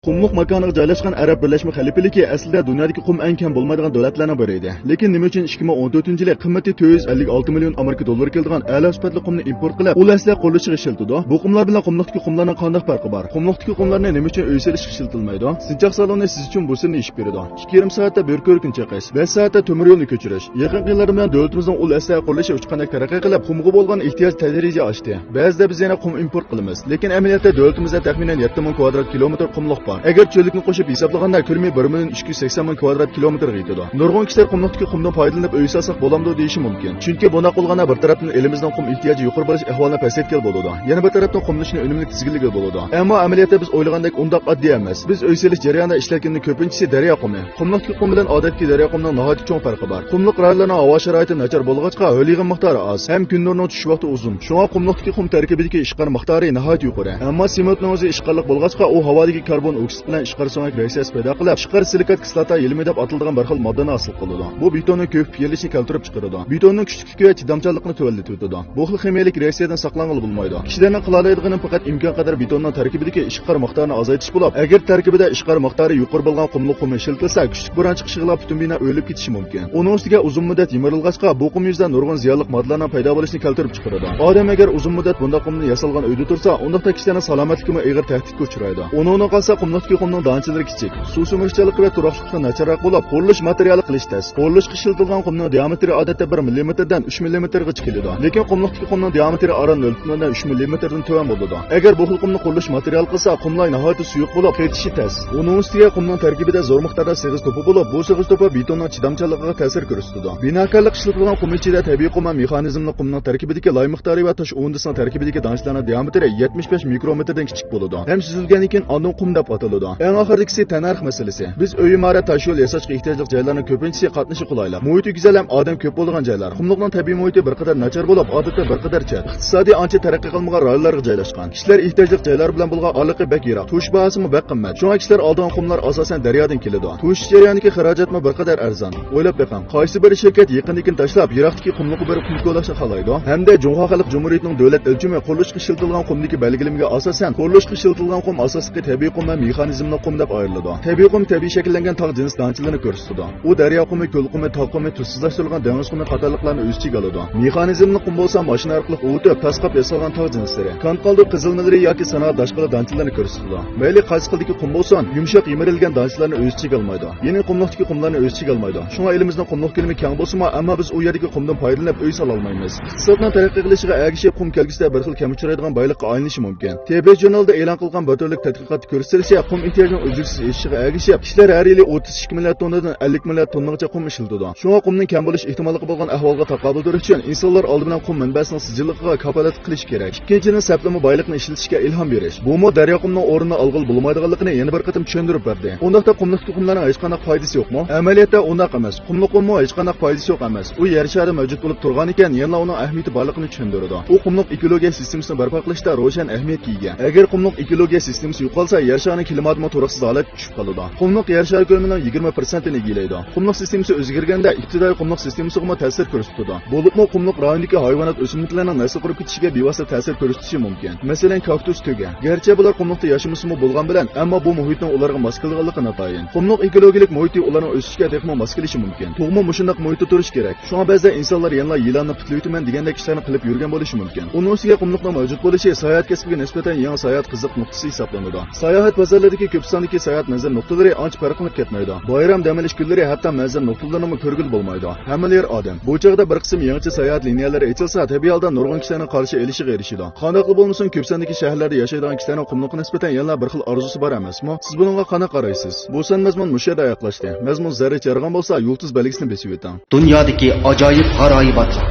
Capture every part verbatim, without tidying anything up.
قۇملۇق ماكانىغا جايلاشقان ئەرەب بىرلەشمە خەلىپىلىكى ئەسلىدە دۇنيادىكى قۇم ئەڭ كەم بولمايدىغان دۆلەتلەرنىڭ بىرى ئىدى. لېكىن نېمە ئۈچۈن ئىككى مىڭ ئون تۆتىنچى يىلى قىممىتى تۆت يۈز ئەللىك ئالتە مىليون ئامېرىكا دوللىرى كېلىدىغان ئەلا سۈپەتلىك قۇمنى ئىمپورت قىلىپ، ئۇل ئەسلىھە قۇرۇلۇشىغا ئىشلىتىدۇ؟ بۇ قۇملار بىلەن قۇملۇقتىكى قۇملارنىڭ قانداق پەرقى بار؟ قۇملۇقتىكى قۇملارنى نېمە ئۈچۈن ئۆي سېلىشقا ئىشلىتىلمەيدۇ؟ سىنچاق سالونى سىز ئۈچۈن بۇ سىرنى ئېچىپ بېرىدۇ. ئىككى يېرىم سائەتتە بىر كۆركىنى چېقىش، بەش سائەتتە تۆمۈر يولنى كۆچۈرۈش. يېقىنقى يىللار بىلەن دۆلىتىمىزنىڭ ئۇل ئەسلىھە قۇرۇلۇشى ئۇچقاندەك تەرەققىي قىلىپ، قۇمغا بولغان ئېھتىياج تەدرىجىي ئاشتى. بەزىدە بىز يەنە قۇم ئىمپورت قىلىمىز. لېكىن ئەمەلىيەتتە دۆلىتىمىزدە تەخمىنەن يەتتە مىڭ كۋادرات كىلومېتىر قۇملۇق بار. ئەگەر چۆللۈكنى قوشۇپ ھېسابلىغاندا، كۆلىمى بىر مىليون ئۈچ يۈز سەكسەن مىڭ كۋادرات كىلومېتىرغا يېتىدۇ. نۇرغۇن كىشىلەر قۇملۇقتىكى قۇمدىن پايدىلىنىپ ئۆي سالساق بولامدۇ دېيىشى مۇمكىن. چۈنكى بۇنداق قىلغاندا بىر تەرەپتىن ئېلىمىزنىڭ قۇم ئېھتىياجى يۇقىرى بولۇش ئەھۋالىنى پەسەيتكىلى بولىدۇ. يەنە بىر تەرەپتىن قۇملىنىشنى ئۈنۈملۈك تىزگىنلىگىلى بولىدۇ. ئەمما ئەمەلىيەتتە بىز ئويلىغاندەك ئۇنداق ئاددىي ئەمەس. بىز ئۆي سېلىش جەريانىدا ئىشلەتكىنىنىڭ كۆپىنچىسى دەريا قۇمى. قۇملۇقتىكى قۇم بىلەن ئادەتتىكى دەريا قۇمنىڭ ناھايىتى چوڭ پەرقى بار. قۇملۇق رايونلارنىڭ ھاۋا شارائىتى ناچار بولغاچقا، ھۆل يېغىن مىقدارى ئاز ھەم كۈن نۇرىنىڭ چۈشۈش ۋاقتى ئۇزۇن. شۇڭا قۇملۇقتىكى قۇم تەركىبىدىكى ئىشقار مىقدارى ناھايىتى يۇقىرى. ئەمما سېمونتنىڭ ئۆزى ئىشقارلىق بولغاچقا، ئۇ ھاۋادىكى كاربون ئوكسىد بىلەن ئىشقار سۆڭەك رېئاكسىيەسى پەيدا قىلىپ، ئىشقار سىلىكات كىسلاتا يېلىمى دەپ ئاتىلىدىغان بىر خىل ماددىنى ھاسىل قىلىدۇ. بۇ بېتوننىڭ كۆپۈپ يېرىلىشىنى كەلتۈرۈپ چىقىرىدۇ. بېتوننىڭ كۈچلۈكلۈكى ۋە چىدامچانلىقىنى تۆۋەنلىتىۋېتىدۇ. بۇ خىل خىمىيەلىك رېئاكسىيەدىن ساقلانغىلى بولمايدۇ. كىشىلەرنىڭ قىلالايدىغىنى پەقەت ئىمكانقەدەر بېتوننىڭ تەركىبىدىكى ئىشقار مىقدارىنى ئازايتىش بولۇپ، ئەگەر تەركىبىدە ئىشقار مىقدارى يۇقىرى بولغان قۇملۇق قۇمى ئىشلىتىلسە، كۈچلۈك بوران چىقىشىغىلا پۈتۈن بىنا ئۆرۈلۈپ كېتىشى مۇمكىن. ئۇنىڭ ئۈستىگە ئۇزۇن مۇددەت يىمىرىلغاچقا، بۇ قۇم يۈزىدە نۇرغۇن زىيانلىق ماددىلارنىڭ پەيدا بولۇشىنى كەلتۈرۈپ چىقىرىدۇ. ئادەم ئەگەر ئۇزۇن مۇددەت بۇنداق قۇمدىن ياسالغان ئۆيدە تۇرسا، ئۇنداقتا كىشىلەرنىڭ سالامەتلىكىمۇ ئېغىر تەھدىتكە ئۇچرايدۇ. ئۇنىڭدىن قالسا، قۇملۇقتىكى قۇمنىڭ دانچىلىرى كىچىك، سۇ سۈمۈرۈشچانلىقى ۋە تۇراقلىقلىقى ناچارراق بولۇپ، قۇرۇلۇش ماتېرىيالى قىلىش تەس. قۇرۇلۇشقا ئىشلىتىلىدىغان قۇمنىڭ دىئامېتىرى ئادەتتە بىر مىللىمېتىردىن ئۈچ مىللىمېتىرغىچە كېلىدۇ. لېكىن قۇملۇقتىكى قۇمنىڭ دىئامېتىرى ئاران نۆل پۈتۈن ئوندىن ئۈچ مىللىمېتىردىن تۆۋەن بولىدۇ. ئەگەر بۇ خىل قۇمنى قۇرۇلۇش ماتېرىيالى قىلسا، قۇملاي ناھايىتى سۇيۇق بولۇپ، قېتىشى تەس. ئۇنىڭ ئۈستىگە قۇمنىڭ تەركىبىدە زور مىقداردا سېغىز توپا بولۇپ، بۇ سېغىز توپا بېتوننىڭ چىدامچانلىقىغا تەسىر كۆرسىتىدۇ. بىناكارلىق ئىشلىتىلىدىغان قۇم ئىچىدە تەبىئىي قۇم ۋە مېخانىزملىق قۇمنىڭ تەركىبىدىكى لاي مىقدارى ۋە تاش ئوڭدىسىنىڭ تەركىبىدىكى دانچىلارنىڭ دىئامېتىرى يەتمىش بەش مىكرومېتىردىن كىچىك بولىدۇ ھەم سۈزۈلگەندىن كېيىن ئاندىن قۇم دەپ ئاتىلىدۇ. ئەڭ ئاخىرىدىكىسى تەننەرخ مەسىلىسى. بىز ئۆي ئىمارەت، تاشيول ياساشقا ئېھتىياجلىق جايلارنىڭ كۆپىنچىسى قاتنىشى قولايلىق، مۇھىتى گۈزەل ھەم ئادەم كۆپ بولىدىغان جايلار. قۇملۇقنىڭ تەبىئىي مۇھىتى بىر قەدەر ناچار بولۇپ، ئادەتتە بىر قەدەر چەت. ئىقتىسادىي ئانچە تەرەققىي قىلمىغان رايونلارغا جايلاشقان. كىشىلەر ئېھتىياجلىق جايلار بىلەن بولغان ئارىلىقى بەك يىراق. توشۇش باھاسىمۇ بەك قىممەت. شۇڭا كىشىلەر ئالىدىغان قۇملار ئاساسەن دەريادىن كېلىدۇ. توشۇش جەريانىدىكى خىراجەتمۇ بىر قەدەر ئەرزان. ئويلاپ بېقىڭ، قايسى بىر شىركەت يېقىندىكىنى تاشلاپ، يىراقتىكى قۇملۇققا بېرىپ قۇم كولاش خالايدۇ؟ ھەمدە جۇڭخۇا خەلق جۇمھۇرىيىتىنىڭ دۆلەت ئۆلچىمى قۇرۇلۇشقا ئىشلىتىلىدىغان قۇمدىكى بەلگىلىمىگە ئاساسەن، قۇرۇلۇشقا ئىشلىتىلىدىغان قۇم ئاساسلىقى تەبىئىي قۇم ۋە مېخانىزملىق قۇم دەپ ئايرىلىدۇ. تەبىئىي قۇم تەبىئىي شەكىللەنگەن تاغ جىنس دانچىلىرىنى كۆرسىتىدۇ. ئۇ دەريا قۇمى، كۆل قۇمى، تاغ قۇمى، تۈسسىزلاشتۇرۇلغان دېڭىز قۇمى قاتارلىقلارنى ئۆز ئىچىگە ئالىدۇ. مېخانىزملىق قۇم بولسا ماشىنا ئارقىلىق ئوۋۇتۇپ، تاسقاپ ياسالغان تاغ جىنسلىرى، كانت قالدۇق قېزىلمىلىرى ياكى سانائەت داشقىلى دانچىلىرىنى كۆرسىتىدۇ. مەيلى قايسى خىلدىكى قۇم بولسۇن، يۇمشاق يېمىرىلگەن دانچىلارنى ئۆز ئىچىگە ئالمايدۇ. يەنى قۇملۇقتىكى قۇملارنى ئۆز ئىچىگە ئالمايدۇ. شۇڭا ئېلىمىزنىڭ قۇملۇق كۆلىمى كەڭ بولسىمۇ، ئەمما بىز ئۇ يەردىكى قۇمدىن پايدىلىنىپ ئۆي سالالمايمىز. ئىقتىسادنىڭ تەرەققىي قىلىشىغا ئەگىشىپ، قۇم كەلگۈسىدە بىر خىل كەم ئۇچرايدىغان بايلىققا ئايلىنىشى مۇمكىن. تېبې ژۇرنىلىدا ئېلان قىلغان بىر تۈرلۈك تەتقىقاتتا كۆرسىتىلىشىچە، قۇم ئېھتىياجىنىڭ ئۈزلۈكسىز ئېشىشىغا ئەگىشىپ، كىشىلەر ھەر يىلى ئوتتۇز ئىككى مىليارد توننىدىن ئەللىك مىليارد توننىغىچە قۇم ئىشلىتىدۇ. شۇڭا قۇمنىڭ كەم بولۇش ئېھتىماللىقى بولغان ئەھۋالغا تاقابىل تۇرۇش ئۈچۈن ئىنسانلار ئالدى بىلەن قۇم مەنبەسىنىڭ سىجىللىقىغا كاپالەتلىك قىلىش كېرەك. ئىككىنچىدىن، سەپلىمە بايلىقنى ئىشلىتىشكە ئىلھام بېرىش. بۇمۇ دەريا قۇمنىڭ ئورنىنى ئالغىلى بولمايدىغانلىقىنى يەنە بىر قېتىم چۈشەندۈرۈپ بەردى. ئۇنداقتا قۇملۇقتىكى قۇملارنىڭ ھېچقانداق پايدىسى يوقمۇ؟ ئەمەلىيەتتە ئۇنداق ئەمەس. قۇملۇق قۇممۇ ھېچقانداق پايدىسى يوق ئەمەس. ئۇ يەر شارىدا مەۋجۇت بولۇپ تۇرغانىكەن، يەنىلا ئۇنىڭ ئەھمىيىتى بارلىقىنى چۈشەندۈرىدۇ. ئۇ قۇملۇق ئېكولوگىيە سىستېمىسىنى بەرپا قىلىشتا روشەن ئەھمىيەتكە ئىگە. ئەگەر قۇملۇق ئېكولوگىيە سىستېمىسى يوقالسا، يەر شارىنىڭ كىلىماتىمۇ تۇراقسىز ھالەتكە چۈشۈپ قالىدۇ. قۇملۇق يەر شارى كۆلىمىنىڭ يىگىرمە پىرسەنتىنى ئىگىلەيدۇ. قۇملۇق سىستېمىسى ئۆزگەرگەندە، ئىپتىدائىي قۇملۇق سىستېمىسىغىمۇ تەسىر كۆرسىتىدۇ. بولۇپمۇ قۇملۇق رايونىدىكى ھايۋانات، ئۆسۈملۈكلەرنىڭ نەسلى قۇرۇپ كېتىشىگە بىۋاسىتە تەسىر كۆرسىتىشى مۇمكىن. مەسىلەن، كاكتۇس تۆگە. گەرچە بۇلار قۇملۇقتا ياشىمىسىمۇ، بولغان بىلەن، ئەمما بۇ مۇھىتنىڭ ئۇلارغا ماس كېلىدىغانلىقى ناتايىن. قۇملۇق ئېكولوگىيەلىك مۇھىتى ئۇلارنىڭ ئۆسۈشىگە تېخىمۇ ماس كېلىشى مۇمكىن. تۇغمۇ مۇشۇنداق مۇھىتتا تۇرۇشى كېرەك. شۇڭا بەزىدە ئىنسانلار يەنىلا يىلاننى پۇتلىۋېتىمەن دېگەندەك ئىشلارنى قىلىپ يۈرگەن بولۇشى مۇمكىن. ئۇنىڭ ئۈستىگە قۇملۇقنىڭ مەۋجۇت بولۇشى ساياھەت كەسپىگە نىسبەتەن يېڭى ساياھەت قىزىق نۇقتىسى ھېسابلىنىدۇ. ساياھەت بازارلىرىدىكى كۆپ ساندىكى ساياھەت مەنزىرە نۇقتىلىرى ئانچە پەرقلىنىپ كەتمەيدۇ. بايرام، دەم ئېلىش كۈنلىرى ھەتتا مەنزىرە نۇقتىلىرىنىمۇ كۆرگىلى بولمايدۇ. ھەممىلا يەر ئادەم. بۇ چاغدا بىر قىسىم يېڭىچە ساياھەت لىنىيەلىرى ئېچىلسا، تەبىئىي ھالدا نۇرغۇن كىشىلەرنىڭ قارشى ئېلىشىغا ئېرىشىدۇ. قانداقلا بولمىسۇن، كۆپ ساندىكى شەھەرلەردە ياشايدىغان كىشىلەرنىڭ قۇملۇققا نىسبەتەن يەنىلا بىر خىل ئارزۇسى بار ئەمەسمۇ؟ سىز بۇنىڭغا قانداق قارايسىز؟ بۇ سان مەزمۇن مۇشۇ يەردە ئاياغلاشتى. مەزمۇن زەررىچە يارىغان بولسا، يۇلتۇز بەلگىسىنى بېسىۋېتىڭ. دۇنيادىكى ئاجايىپ غارايىۋاتلار.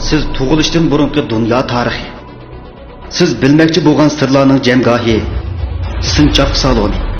سىز تۇغۇلۇشتىن بۇرۇنقى دۇنيا تارىخى. سىز بىلمەكچى بولغان سىرلارنىڭ جەمگاھى. سىنچاق سالونى.